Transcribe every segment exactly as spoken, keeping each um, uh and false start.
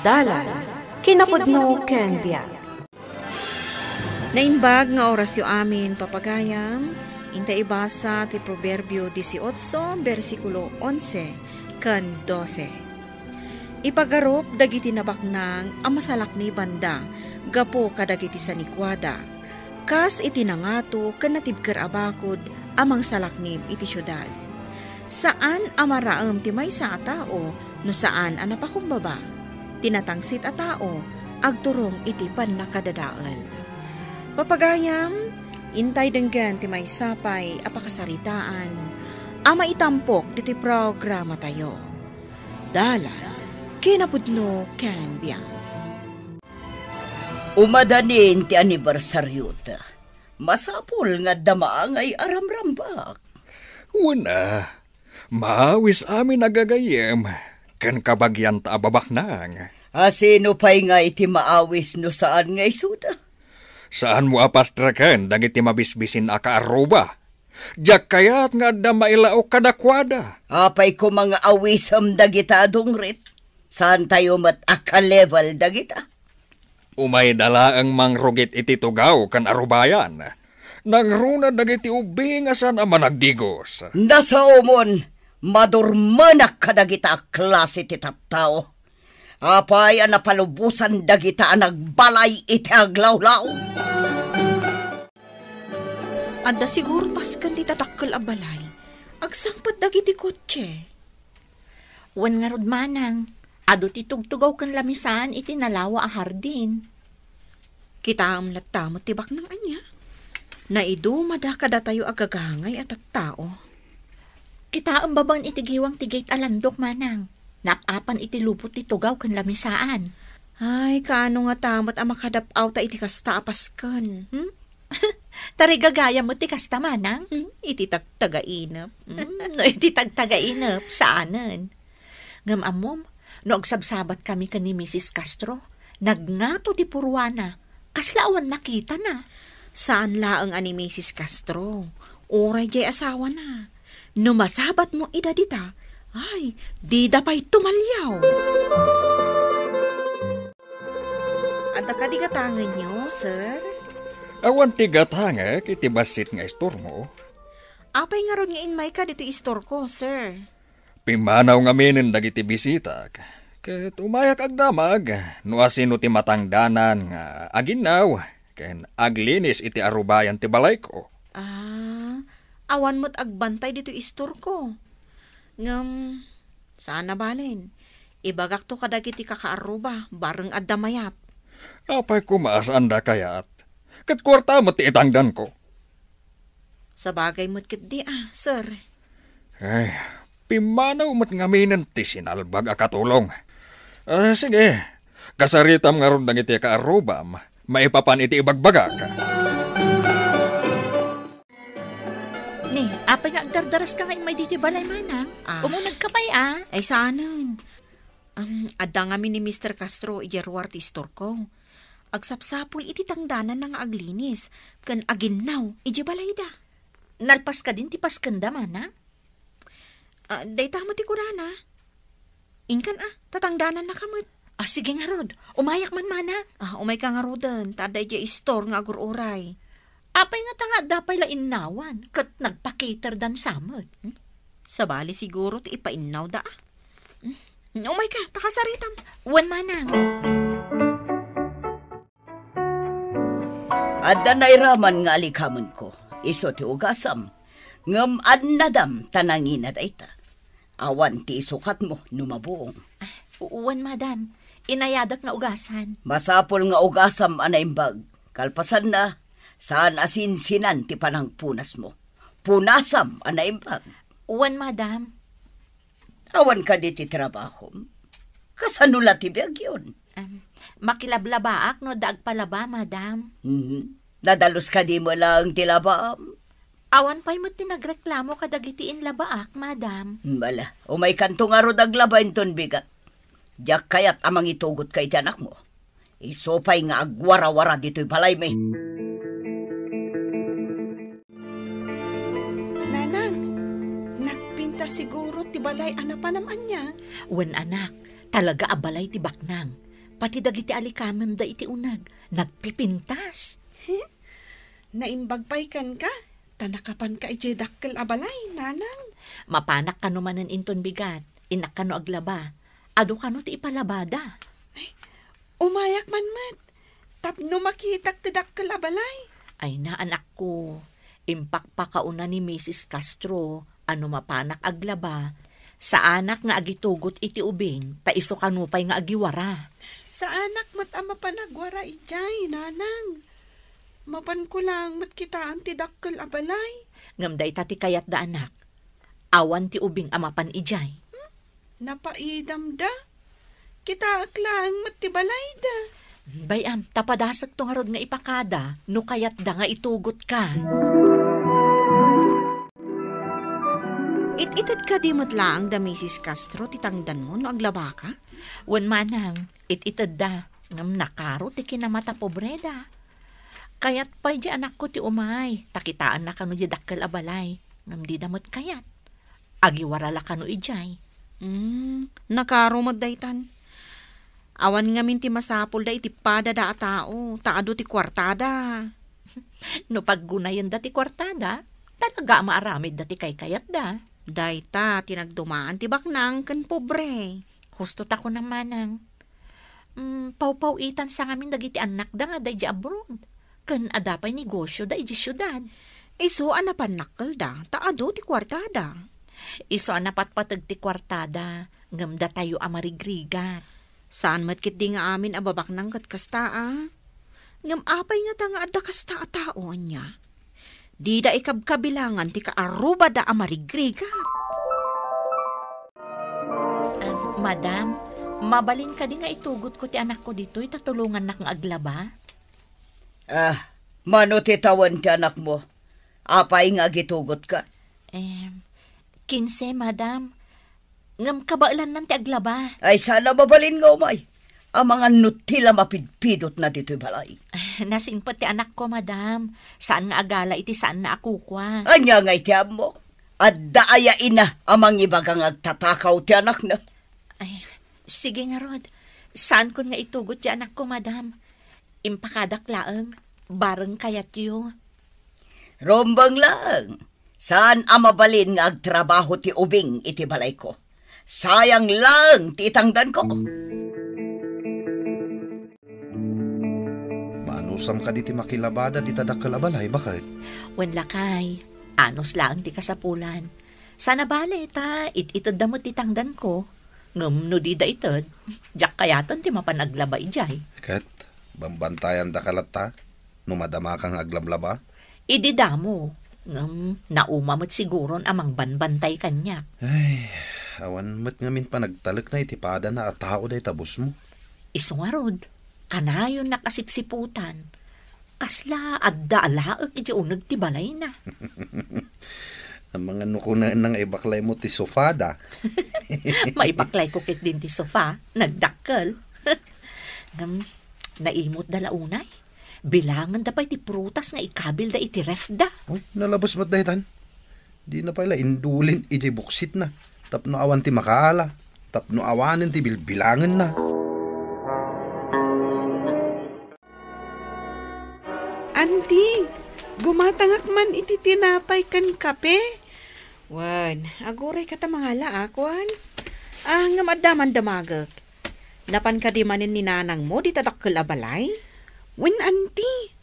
Dalan, kinapudno ken biag. Naimbag nga orasyo amin, papagayam, inta ibasa ti Proverbio dieciocho, bersikulo onse ken dose. Ipagarup dagiti nabaknang a masalaknibanda gapu kadagiti sanikuada, kas iti nangato ken natibker a bakod a mangsalaknib iti siudad. Saan a maraem ti maysa a tao no saan a napakumbaba. Ti natangsit a tao agturong iti pannakadadael. Papagayam, intay denggen ti maysa pay a pakasaritaan a maitampok ditoy programatayo. Dalan, kinapudno ken biag. Umadanin ti anibersariota. Masapul nga adda maangay a ramrambak. Wen a, maawis amin a gagayyem, ken kabagianta a babaknang. A sino pay ngay ti maawis no saan nga isuda? Saanmo a pastreken dagiti mabisbisin a kaarruba. Diak kayat nga adda mailaok kadakuada. Apay koma nga awisem dagita a dungrit? Saantayo met a ka-level dagita? Umayda laeng mangrugit iti tugaw ken arubayan. Nangruna dagiti ubing a saan a managdigos. Nasaomon, madurmenak kadagita a klase ti tattao. Apay a napalubosan dagita a nagbalay iti aglawlaw? Adda siguro pasken dita dakkel a balay. Agsangpet dagiti kotse. Wen ngarud manang, adu ti tugtugaw ken lamisaan iti nalawa a hardin. Kitaem latta met ti baknang ania? Naidumada kadatayo a gagangay a tattao. Kitaem babaen iti giwang ti gate a landok, manang. Naap-apan iti lubot ti tugaw ken lamisaan. Ay, kaano ngata met a makadap-awta iti kasta a pasken, hmm? Tarigagayam met ti kasta, manang? Hmm, iti tagtagainep. Hmm, no iti tagtagainep, saanen. Ngem ammom, no agsabsabatkami ken ni Misis Castro, nagngato ti puruana, kasla awan nakitana. Saan laeng a ni Misis Castro, uray diay asawana. No masabatmo ida dita, ay, dida pay tumaliaw. Adda kadi gatangenyo, sir? Awan ti gatangek iti bassit nga istormo. Apay ngarud nga immayka ditoy istorko, sir? Pimmanaw ngaminen dagiti bisitak, ket umayak agdamag no asino ti matangdanan nga aginnaw ken aglinis iti arubayan ti balayko. Ah, awan met agbantay ditoy istorko. Ngem, saan a balen. Ibagakto kadagiti kakaarruba, bareng adda mayat. Apay koma a saanda kayat? Ket kuarta met ti itangdanko. Sabagay met ketdi a, sir. Ay, pimmanaw met ngaminen ti sinalbag a katulong. Ah, sige, kasaritam ngarud dagiti kaarrubam maipapan iti ibagbagak. Ni, apay nga agdardaraska nga immay ditoy balay, manang? Ah. Umunegka pay a. Ay, saanen. Um, adda ngamin ni Mister Castro idiay ruar ti istorko. Agsapsapul iti tangdananna nga aglinis ken aginnaw idiay balayda. Nalpas kadin ti paskenda, manang? Ah, dayta met ti kunana. Inkan a, tatangdanannaka met. Ah, sige ngarud. Umayak man, manang. Ah, umayka ngaruden, ta adda idiay istor nga agur-uray. Apay ngata nga adda pay la innawan, ket nagpakaterdan sa met? Hmm? Sabali siguro ti ipainnawda a. Hmm? Umayka, ta kasaritam. Wen, manang. Adda nairaman nga alikamenko, isu ti ugasam, ngem annadam ta nangina dayta. Awan ti isukatmo no mabuong. Ah, wen, madam. Inayadak nga ugasan. Masapul nga ugasam a naimbag. Kalpasanna, saan a sinsinan ti panangpunasmo. Punasam a naimbag. Wen, madam. Awan kadi ti trabahom? Kasano la ti biagyon? Em, makilablabaak no adda agpalaba, madam. Mhm. Nadalus kadi met laeng ti labaam? Awan pay met ti nagreklamo kadagiti inlabaak, madam. Bala, umaykanto ngarud aglaba inton bigat. Diak kayat a mangitugotka iti anakmo. Isu pay nga agwarawara ditoy balaymi. Nanang, nagpinta siguro ti balay a napanam ania? Wen, anak, talaga a balay ti baknang. Pati dagiti alikamemda iti uneg, nagpipintas. Naimbag pay kenka, ta nakapanka idiay dakkel a balay, nanang. Mapanak kano manen inton bigat, innak kano aglaba. Adu kano ti ipalabada. Ay, umayak man met, tapno makitak ti dakkel a balay. Ay na, anakko, impakpakauna ni Misis Castro a no mapanak aglaba, saanak nga agitugot iti ubing, ta isu kano pay nga agiwara. Saanak met a mapan agwara idiay, nanang. Mapanko laeng met kitaen ti dakkel a balay. Ngem dayta ti kayatda, anak. Awan ti ubing a mapan idiay. Hmm? Napaidamda? Kitaek laeng met ti balayda. Bay-am, ta padasekto ngarud nga ipakada no kayatda nga itugotka. It-ited kadi met laeng da Misis Castro ti tangdanmo no aglabaka? Wen manang, it-itedda, ngem nakaro ti kinamata pobreda. Kayat pay di anakko ti umay, ta kitaenna kano di dakkel a balay, ngem dida met kayat. Agiwara la kano idiay. Hmm, nakaro met daytan. Awan ngamin ti masapulda iti padada a tao, ta adu ti kuartada. No paggunayenda ti kuartada, talaga a maaramidda ti kaykayatda. Dayta ti nagdumaan ti baknang ken pobre. Husto ta kunam manang. Mm, pawpaw-itan sa ngamin dagiti annakda nga adda idiay abroad. Ken adda pay negosioda idiay siudad. Isu a napannakkelda, ta adu ti kuartada. Isu a napatpateg ti kuartada, ngem datayo a marigrigat. Saan met ketdi nga amin a babaknang ket kasta, a? Ngem apay ngata nga adda kasta a tao, ania? Dida ikabkabilangan ti kaarrubada a marigrigat. Ah, madam, mabalin kadi nga itugotko ti anakko ditoy ta tulongannak nga aglaba? Ah, mano ti tawen ti anakmo? Apay nga agitugotka? Em, kinse, madam. Ngem kabaelannan ti aglaba. Ay, saan a mabalin nga umay. Amangan no ti la mapidpidotna ditoy balay. Nasingpet ti anakko, madam. Saan nga agala iti saanna a kukua. Ania nga iti ammo? Adda aya ina a mangibaga nga agtatakaw ti anakna? Ay, sige ngarud. Saankon nga itugot ti anakko, madam. Impakadak laeng, bareng kayatyo. Rumbeng laeng. Saan a mabalin nga agtrabaho ti ubing iti balayko. Sayang laeng ti itangdanko. Maanusam kadi ti makilabada dita dakkel a balay, baket? Wen lakay, anus laeng ti kasapulan. Saan a bale ta it-itedda met ti tangdanko. Ngem no dida ited, diak kayaten ti mapan aglaba idiay. Ket, bambantayan daka latta, no madamaka nga aglablaba? Idi damo, ngem nauma met siguron a mangbanbantay kaniak. Ay, awan met ngamin panagtalekna iti padana a tao dayta busmo. Isu ngarud, kanayonnak a sipsiputan. Kasla adda a laek iti uneg ti balayna. Amangan no kunana nga ibaklaymo ti sofada. Maibaklayko ketdin ti sofa, nagdakkel. Ngem, naimutda la unay. Bilangenda pay ti prutas nga ikabilda iti refda. Oh, nalabas met daytan. Dina pay la indulin idiay buksitna. Tapno awan ti makaala. Tapno awanen ti bilbilangenna. Anti, gumatangak man iti tinapay ken kape? Wen, aguray ka ta mangala, a, kuan? Ah, ngem adda man damagek. Napan kadi manen ni nanangmo dita dakkel a balay? Wen, anti.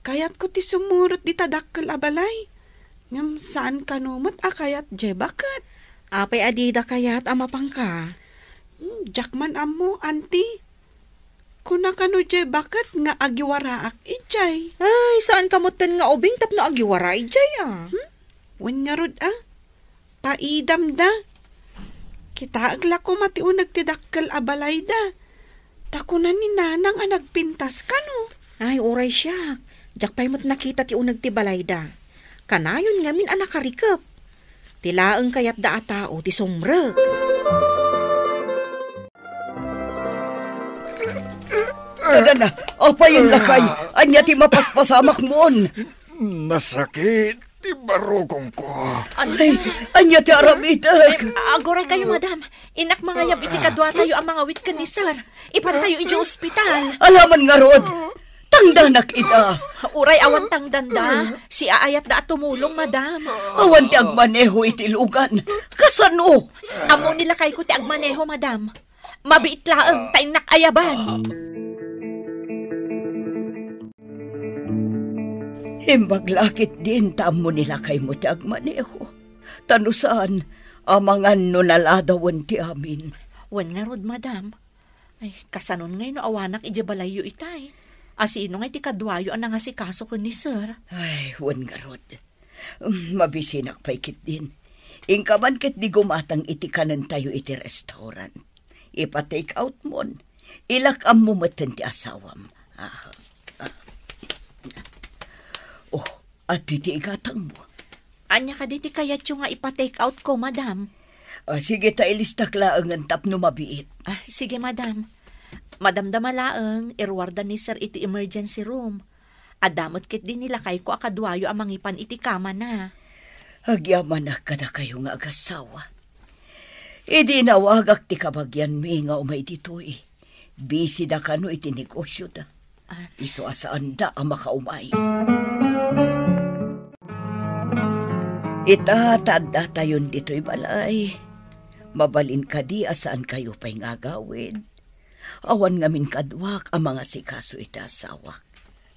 Kayatko ti sumurot dita dakkel a balay. Ngem saan kano met a kayat diay baket. Apay a dida kayat a mapanka? Hmm, diak man ammo, anti. Kuna kano diay baket nga agiwaraak idiay. Ay, saan ka metten nga ubing tapno agiwara idiay, a? Hmm? Wen ngarud, a? Paidamda. Kitaek la koma ti uneg ti dakkel a balayda. Ta kuna ni nanang a nagpintas kano. Ay, uray siak. Diak pay met nakita ti uneg ti balayda. Kanayon ngamin a nakarikep. Ti laeng kayatda a tao ti sumrek. Tadana, apay lakay? Ania ti mapaspasamakmon? Nasakit ti barukongko. Ay, ania ti aramidek? Aguray kayo, madam. Innak mangayab iti kaduatayo a mangawit ken ni sir. Ipantayo iti ospital. Alaman ngarud, tangdanak ida. Uray awan tangdanda, siaayatda a tumulong, madam. Awan ti agmaneho iti lugan. Kasano? Ammo ni lakayko ti agmaneho, madam. Mabiit laeng ta innak ayaban. Imbag la ketdin ta ammo ni lakaymo ti agmaneho. Ta no saan, amangan no naladawen ti amin. Wen ngarud, madam. Ay, kasanon ngay no awanak idiay balayyo itay? A sino ngay ti kaduayo a nangasikaso ken ni sir? Ay, wen ngarud. Mm, mabisinak pay ketdin. Inka man ketdi gumatang iti kanentayo iti restaurant. Ipa-take out mon. Ilak ammo metten ti asawam. Ah, ah. Oh, adtoy ti igatangmo. Ania kadi ti kayatyo nga ipa-take out ko, madam? Ah, sige ta ilistak laengen tapno mabiit. Ah, sige, madam. Madamdama laeng, iruarda ni sir iti emergency room. Adda met ketdi ni lakayko a kaduayo a mangipan iti kamana. Agyamanak kadakayo nga agassawa. Idi inawagak ti kabagianmi nga umay ditoy, bisida kano iti negosyoda. Ah. Isu a saanda a makaumay. Ita ta addatayon ditoy balay, mabalin kadi a saankayo pay nga agawid? Awan ngamin kaduak a mangasikaso iti asawak.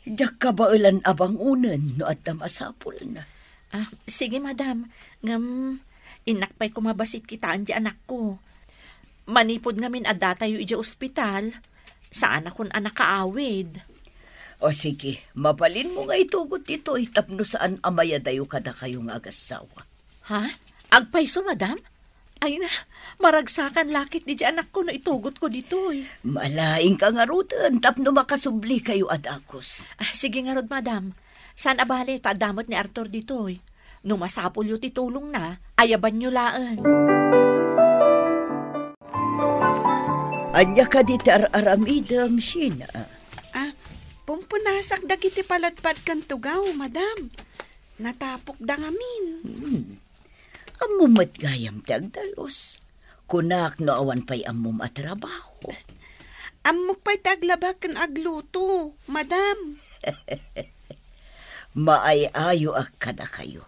Diak kabaelan a bangonen no adda masapulna. Ah, sige, madam. Ngem, innak pay koma bassit kitaen ti anakko. Manipud ngamin addatayo idiay ospital, saanakon a nakaawid. O sige, mabalinmo nga itugot ditoy tapno saan a mayadayo kadakayo nga agassawa. Ha? Agpayso, madam? Ay na, maragsakan la ketdi ti anakko no itugotko ditoy. Malaingka ngaruden tapno makasublikayo a dagus. Ah, sige ngarud, madam. Saan a bale ta adda met ni Arthur ditoy. No masapulyo ti tulongna, ayabanyo laeng. Ania kadi ti ar-aramidem, Sheena? Ah, pumpunasak dagiti paladpad ken tugaw, madam. Natapokda ngamin. Hmm. Ammom met gayam ti agdalus. Kunak no awan pay ammom a trabaho. Ammok pay ti aglaba ken agluto, madam. Maay-ayoak kadakayo.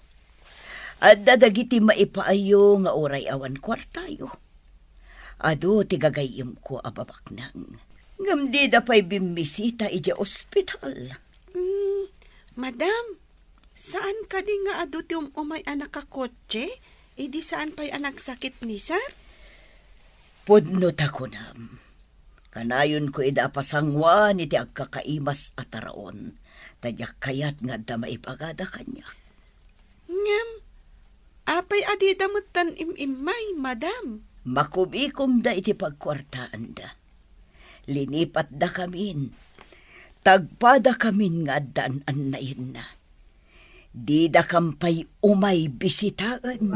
Adda dagiti maipaayyo nga uray awan kuartayo. Adu ti gagayyemko a babaknang. Ngem dida pay bimmisita idiay ospital. Mm, madam, saan kadi nga adu ti um-umay a nakakotse idi saan pay a nagsakit ni sir? Pudno ta kunam. Kanayonko ida a pasanguan iti agkakaimas a taraon, ta diak kayat nga adda maibagada kaniak. Ngem, apay a dida metten im-immay, madam? Makumikomda iti pagkuartaanda. Linipatdakamin. Tagpadakamin nga adda an-annayenna. Didakam pay umay bisitaen.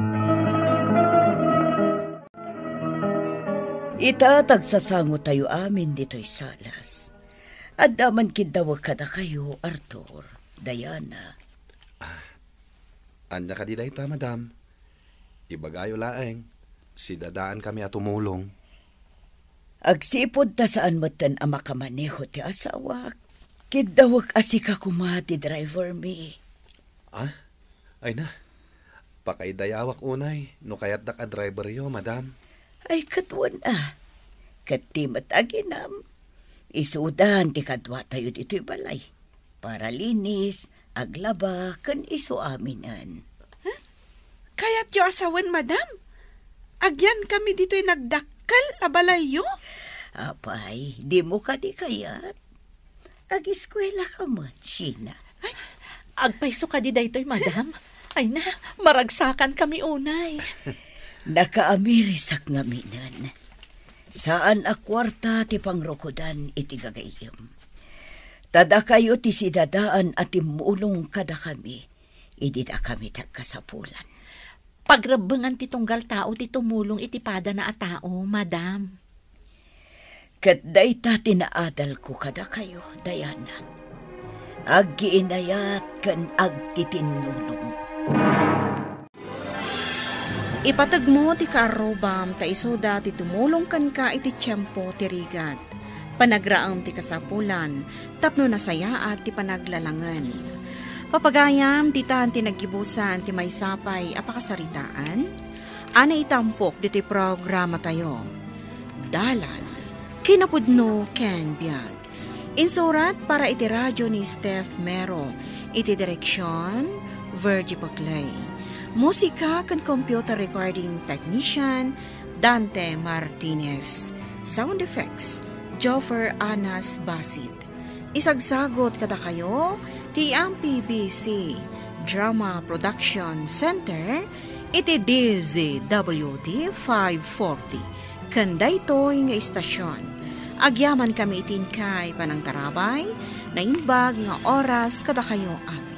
Ita, ta agsasangotayo amin ditoy salas. Adda man kiddawek kadakayo, Arthur, Diana. Ah, ania kadi dayta, madam? Ibagayo laeng, sidadaankami a tumulong. Agsipud ta saan metten a makamaneho ti asawak, kiddawek a sika koma ti drivermi. Ah? Ay na, pakaidayawak unay no kayatdak a driveryo, madam. Ay, ket wen a. Ket ti met aginam, isudan ti kaduatayo ditoy balay. Para linis, aglaba, ken isu aminen. Huh? Kayatyo a sawen, madam? Agyankami ditoy nagdakkel a balayyo? Apay, dimo kadi kayat? Agiskuela ka met, Sheena. Ay, agpayso kadi daytoy, madam? Ay na, maragsakankami unay. Nakaamirisak ngaminen. Saan a kuarta ti pangrukodan iti gagayyem. Ta dakayo ti sidadaan a timmulong kadakami idi dakami ti agkasapulan. Pagrebbengan ti tunggal tao ti tumulong iti padana a tao, madam. Ket dayta ti naadalko kadakayo, Diana. Aggiinayat ken agtitinnulong. Ipategmo ti kaarrubam ta isuda ti tumulong kenka iti tiempo ti rigat. Panagraem ti kasapulan tapno nasayaat ti panaglalangen. Papagayam, ditan ti naggibusan ti maysa pay a pakasaritaan a naitampok ditoy programatayo. Dalan, kinapudno ken biag. Insurat para iti radio ni Steph Mero, iti direksion, Virgie Paclay. Musika ken computer recording technician, Dante Martinez. Sound effects, Joffer Anas Basit. Isagsagot kadakayo ti M P B C Drama Production Center iti D Z W T five forty. Ken daytoy nga istasyon, agyaman kami iti inkay panangtarabay, naimbag nga oras kadakayo amin.